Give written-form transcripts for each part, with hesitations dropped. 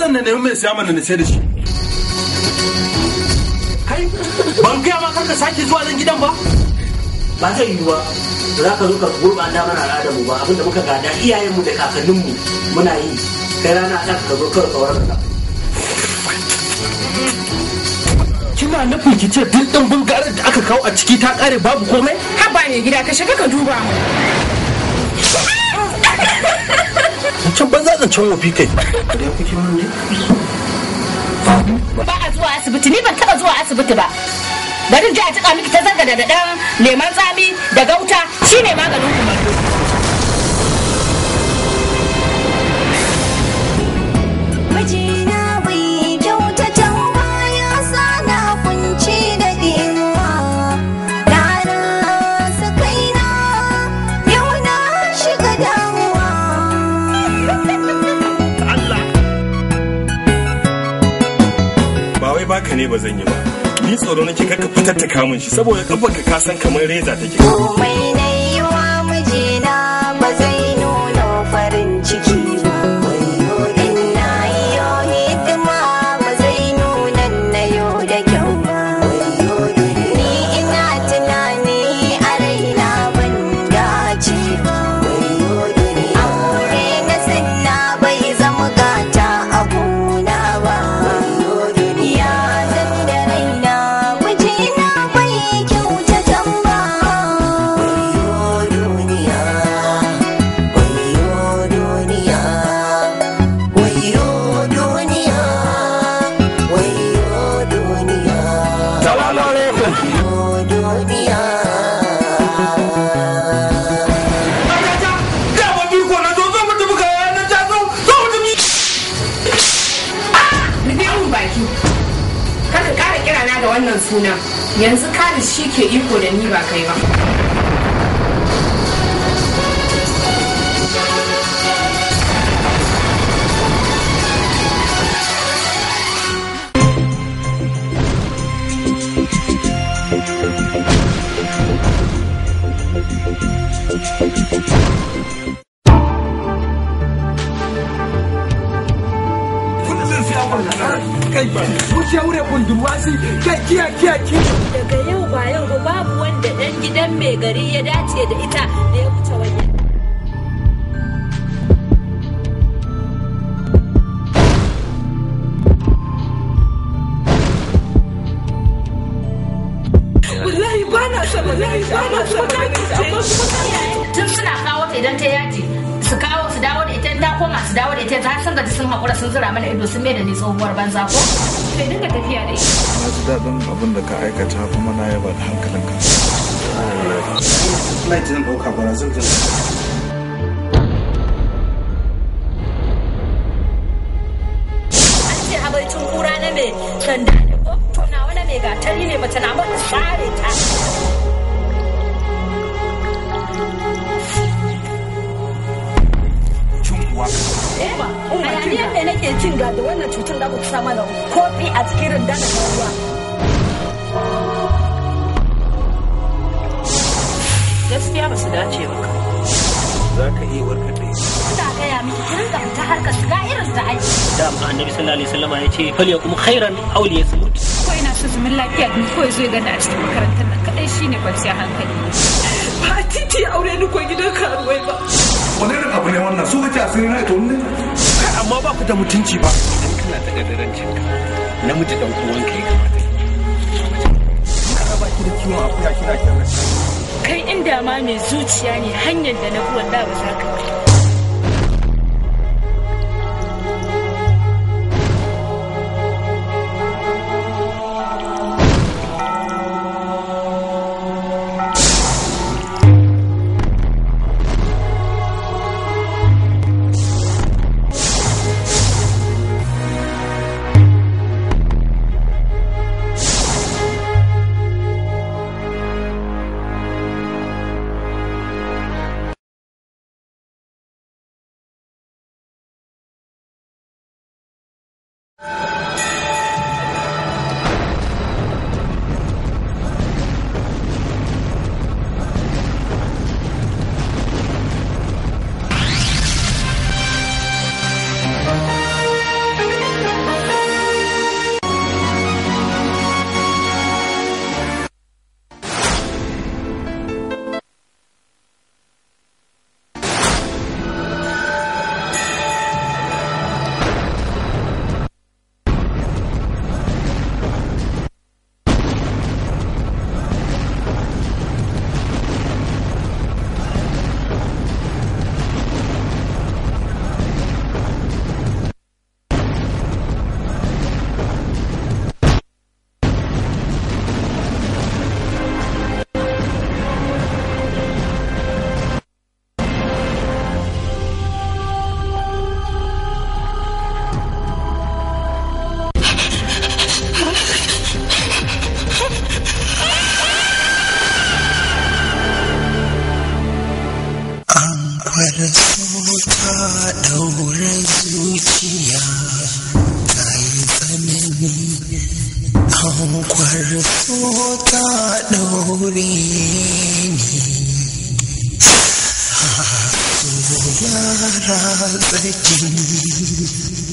Garan na nemi mai siya mana na sai da shi. Kai, ban gaya ma kar ka sake zuwa nan gidan ba? Ba zai yiwu ba. Ba za ka zo ka gurɓata mana al'adar mu ba, abinda muka gada iyayenmu da kakanninmu muna yi. Kai rana a ka zo kawai ka warkar. Kina nufin ki ce duk ɗimbin garar da aka kawo a ciki ta ƙare babu komai? Haba ne gida ka shiga ka duba mu. Zancen banza zancen wofi kai. Da ya kuke mun ne? Ba a zuwa asibiti, ni ban taɓa zuwa asibiti ba. Bari in je a jiƙa miki ta zanga da ɗan lemon tsami da gauta shine maganin kumallo. Mijina bai kyautatan baya sana kunci da ɗimuwa. Na rasa kaina yau na shiga damuwa. Allah. Ba wai baka ne ba zan yi ba. Ni tsoro nake kaka fitar ta kamun shi saboda kafarka ka san kamar reza take. Komai na yi wa mijina ba zai nuna farin ciki ba. In na yi yo hidima ba zai nuna na yo da kyau ba. Ni ina tunani a raina ban dace ba. Aure na sinna bai zama gata a gona ba. Ya zan da raina mijina bai kyautatan ba. Salamu alaikum. Dama biko na zo zo mu tafi kaya na ta zo zo mu tafi. Rufe mun baki. Kar ka ƙara kira na da wannan suna. Yanzu Khalid shi ke iko da ni ba kai ba. Daga yau ba yau ba babu wanda ɗan gidan mai gari ya dace da ita da ya wuce wannan. Wallahi ba na son wallahi ba na son Tun suna kawo ta idan ta yaji su kawo su dawo da ita in ta koma su dawo da ita har sun gaji sun haƙura sun zura mana ido sun mai da ni tsohuwar banza ko. Kai dinga tafiya da ita. Na ji daɗin abin da ka aikata kuma na yaba da hankalinka. Flight zan ɗauka Brazil zan. An ce abincin kura na mai sanda ne ko to nawa na mai gatari ne mace na mun sare ta. Cin uwa. Hayaniyar me nake jin ga da wannan cutar da kuka sa mana kofi a cikin rinda da ruwa. Gaskiya ba su dace ba. Za ka iya warkar da ita. Ina gaya miki ki rinka fita harkar shiga irin ta aiki. Dama Annabi sallallahu alaihi wasallam ya ce fal yakum khairan aw liyasmut. Ko ina so zaman lafiya ni ko zo ya gani a cikin makarantar nan kadai shine kwanciyar hankali. Ba titi aure ni ko gidan karuwai ba. Wani irin abu ne wannan? So kake asiri na ita ne? Kai amma ba ku da mutunci ba. Idan kana ta gadarancin ka namiji dan uwanka ya kamata. Ina raba ki da kiwon akuya kina kiran. Kai inda ma mai zuciya ne hanyar da na bi wallahi ba za ka bi. An so ta ɗaure zuciya ta yi tsanani. Ankwar so ta ɗaure ni. So ya ratsa jini.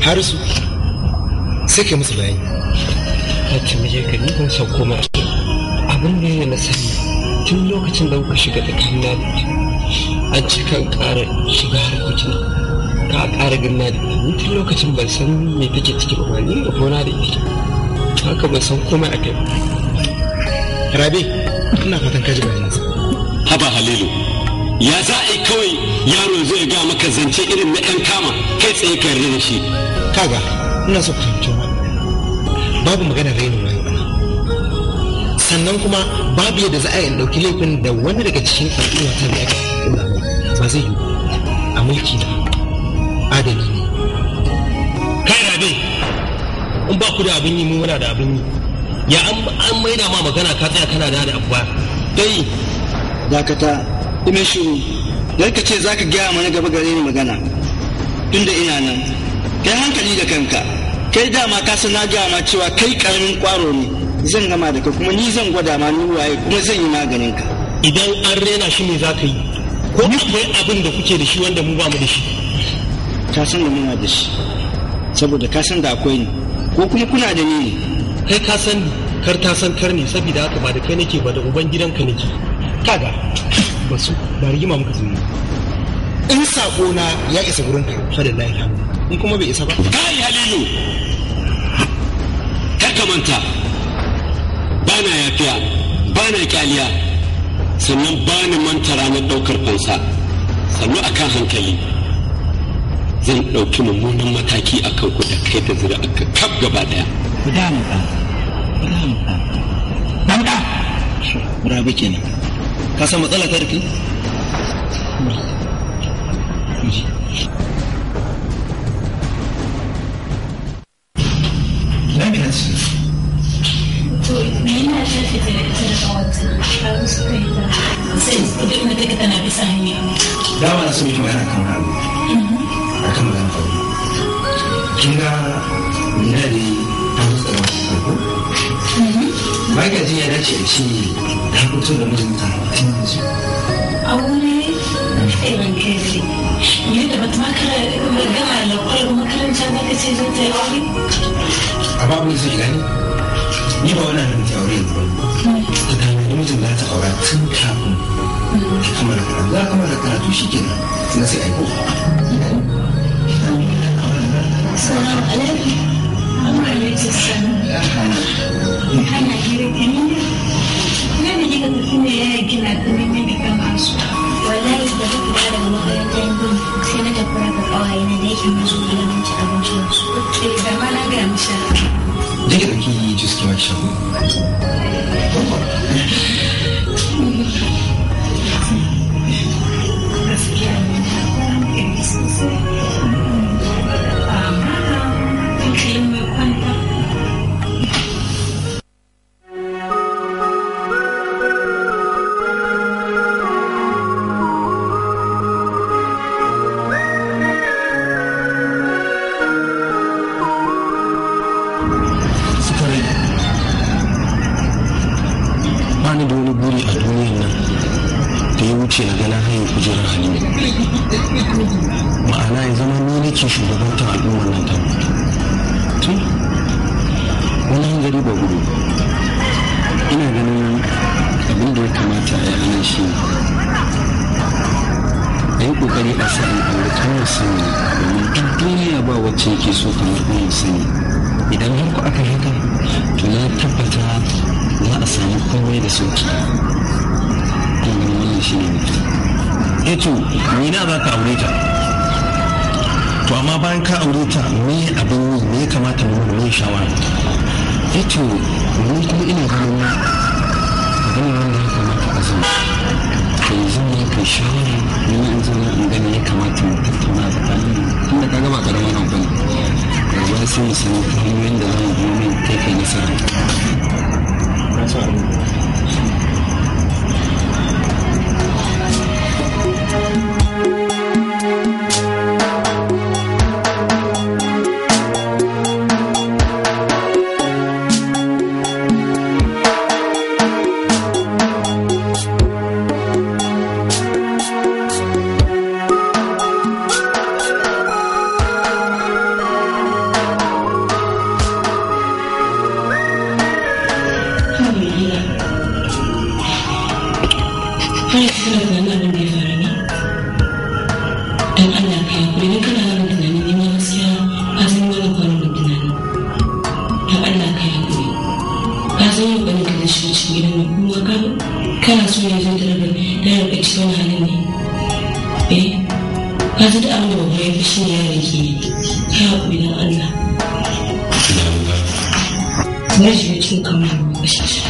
Harisu, sai kai musu bayani. Ta taimake ka, ni ban san komai. Abin da ya na sani tun lokacin da kuka shiga tsakanin da ita, an ce kan ƙara shiga harkokin ka ƙara girma da ita. Ni tun lokacin ban san me take ciki ba, ni gona da ita. Haka ban san komai a kai ba. Rabe, ina fatan ka ji bayanansa. Haba Halilu, ya za a yi kawai yaro zai ga maka zance irin na 'yan kama kai tsaye ka yarda da shi. Kaga, ina so ku fahimci wani. Babu maganar rainin wayo ana. Sannan kuma babu yadda za a yi in ɗauki laifin da wani daga cikin al'umma ta bai aka ba. Ba zai yiwu a mulki na adali ne. Kai Rabe, in ba ku da abin yi mu muna da abin yi. Ya an maida ma magana ka tsaya kana da abu ba. Dai, dakata, ime shiru. Yar ka ce za ka gaya mana gaba gare ni magana. Tunda ina nan. Kai hankali da kanka. Kai dama ka san na gaya ma cewa kai karamin kwaro ne. Zan gama da kai kuma ni zan gwada ma ni waye kuma zan yi maganin ka. Idan an rena shi me za ka yi? Ko akwai abin da kuke da shi wanda mu ba mu da shi? Ka san da muna da shi. Saboda ka san da akwai ni. Ko kuma kuna da ni ne? Kai ka san kar ta san kar ne, saboda haka ba da kai nake ba, da uban gidanka nake. Kaga basu ba rigima muka zo. In sako na ya isa gurin ka, fa da lahi alhamdu. In kuma bai isa ba. Kai Halilu, kar ka manta, bana yafiya, bana kyaliya, sannan bani manta ranar daukar fansa. Sannu akan hankali zan ɗauki mummunan mataki akan ku da kai da zuri'arka kaf gaba daya. Ku da mu ka. Ku da mu ka. Dan ka. Rabi kenan. Ka san matsala ta da kai? To, ni na tafi da ita da ƙawarta, ta zo suka yi ta. Sai duk na take tana bisa hanya. Dama na so miki magana kan wani abu. Akan magana aure. Kin ga Nina dai ta musu da wasu farko? Ba ka jin ya dace a ce ta fito da mijinta tun yanzu. Aure irin kai ce. Ni da bata makara gama lakwal makaranta za ka ce zan ta yi aure? Amma abin da suke gani, ni ba wannan namiji aure yanzu ba. Ta tanadi mijin za ta aura tun kafin ta kammala karatu. Za a kammala karatu shi kenan sannan sai a yi ko. Salamu alaikum. Amma alaikum salam. Ana hira kenan. Ina da kika tafi ne yaya kina ta neman ki kama su. Wallahi da muka dawo daga makaranta yanzu sai na tafi raka ƙawaye na da yake mun zo gida mun ci abinci da su. Eh, da ma na gaya mishi. Je ki ɗauki juice ki ma ki sha ko? Gaskiya ne, hankali sosai. Amma hankalin mai kwanta. Suka rage. Ba ni da wani buri a duniyan nan da ya wuce na gana hanyar kujerar Halima. Ma'ana ya zama ni nake shugabantar al'ummar nan ta. Tun wani hanzari ba gudu. Ina ganin abin da ya kamata a yi anan shi ne a yi kokari a sa in aure kawai sani, domin duk duniya ba wacce yake so kamar umar sani. Idan har ku aka haka, to na tabbata za a samu komai da sauki. Ina ganin wannan shi ne mafita. Eh to, ni na za ka aure ta. To amma bayan ka aure ta, me abin yi, me ya kamata mu me shawara? Eh to, ni kuma ina ganin abu ne wanda ya kamata a zama. Kai zama kai shawara, ni ma in zauna in gani ya kamata mu tattauna tsakanin mu. Tunda ka gaba karamin abu ne. Daga baya sai mu san hanyoyin da za mu bi mu kai kai nasara. Na san abin. Mai gida. Har yanzu kana tunanin abin da ya faru ne? Don Allah ka yi hakuri, don kana yawan tunani ne ma gaskiya ka san wani kwanan tunani. Don Allah ka yi hakuri. Ka san yau ganin ka zai shiga cikin gidan nan kuma ka kana so ne zai tarar da tarar da cikin wani halin ne. Eh, ka san duk abin da babba ya fi shi ne yaron ke yi. Ka yi hakuri don Allah. Na shiga cikin kamar kashe shi.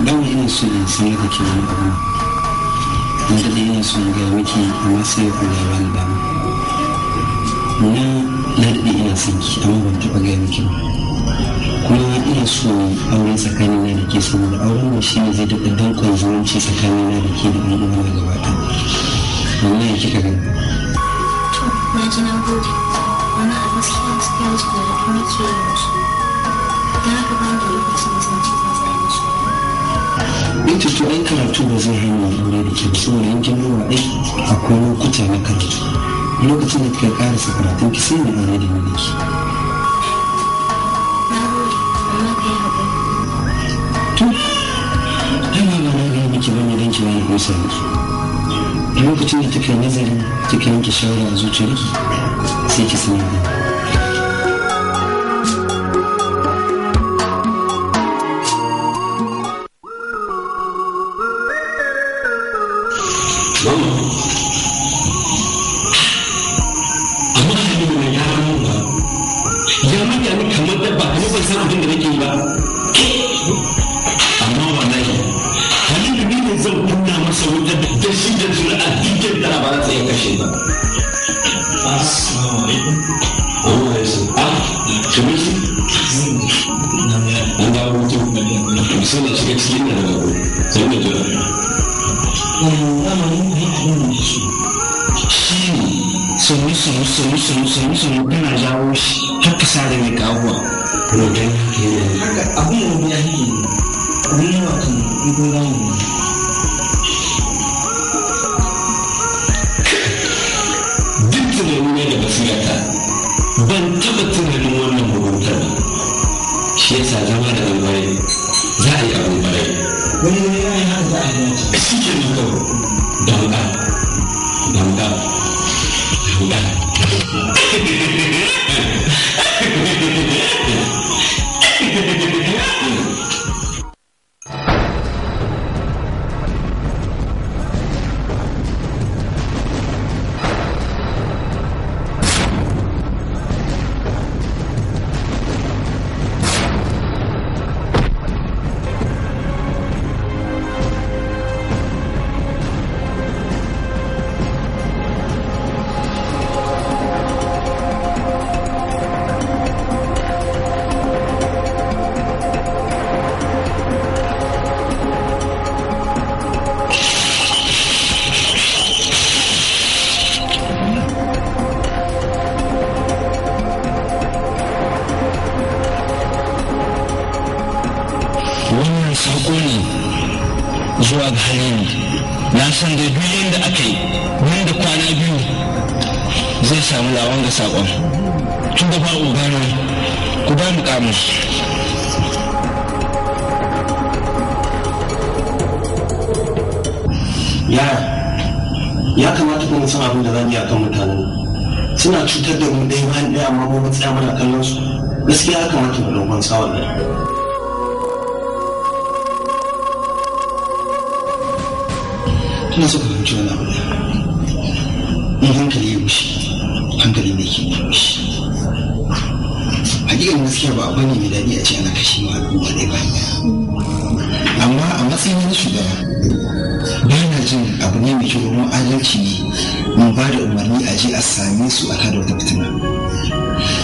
Dama ina so in sanar da ke wani abu. Na daɗe ina so in gaya miki, amma sai ya kula ya bani dama. Na Na daɗe ina son ki amma ban taɓa gaya miki ba. Kuma ina so aure tsakanina da ke saboda auren mu shine zai daɗa danƙon zumunci tsakanina da ke da ɗan uwana gaba ɗaya. Wallahi kika gani. To, na ji na gode. Amma a gaskiya yanzu karatu nake yi yanzu. Don haka ba ni da lokacin da zan ce zan tsaya na soyayya. Ita to ai karatu ba zai hana aure da ke ba saboda in kin duba ai akwai lokuta na karatu. Lokacin da kika karasa karatun ki sai mu aure da ni da ke. Na gode, amma ka yi haƙuri. To, dama ba na gaya miki bane don ki bani amsa yanzu. Lokacin da kika yi nazari kika yanke shawara a zuciyarki sai ki sanar da ni. Mama, amma Halima na ya mun ba. Ya manya ni kamar dabba kamar ban san abin da nake yi ba. Amma wallahi Halilu ni ne zan kunna masa wutar da shi da zuri'a dukkan da ba za ta iya kashe ba. Assalamu alaikum. Allah ya san. Ah, Shamisi? An dawo hutu. Bismillah shiga cikin da daga sai da jira. Shi ne sannu sannu sannu sannu sannu sannu kana jawo shi har ka sare mai kawuwa. Haka abun da ya yi abun yawa kan ikon gamu ne. Duk tunani ne da basirata ban taɓa tunanin wannan muguntar ba. Shi yasa zama da ɗan za a yi abin ƙwarai. Wani wani ya yi haka za a yi dace. Shi ke nan kawai. Damƙa. Damƙa. Damƙa. Wannan sako ne zuwa ga Halilu. Na san da duk yadda aka yi nan da kwana biyu zai samu lawan ga sakon. Tun da ba ogana ku ba mu kamus. Yara, ya kamata kuma san abin da za mu yi akan mutanen nan. Suna cutar da mu ɗaya bayan ɗaya amma mu tsaya muna kallon su. Gaskiya ya kamata mu ɗaukan sa wallahi. Ina so ka fahimci wani abu ɗaya. In hankali ya gushe, hankali ne ke gushe. Hakikan gaskiya ba abu ne mai daɗi a ce ana kashe ma al'umma ɗaya bayan ɗaya. Amma a matsayin na shugaba, ba na jin abu ne mai kyau kuma adalci ne mun ba da umarni a je a same su a kada wata fitina.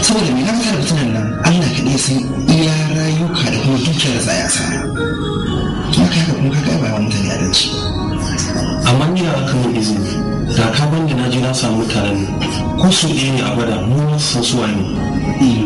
Saboda mai na da fitinan nan Allah kaɗai san iya rayuka da kuma dukiyar da za a yi asara. Kuma kai haka kuma ka ga ba wa mutane adalci ba. Amma ni da aka min izini, da ka bani na je na samu mutanen nan. Ko su ɗaya ne a gwada mu ma su san su waye ne.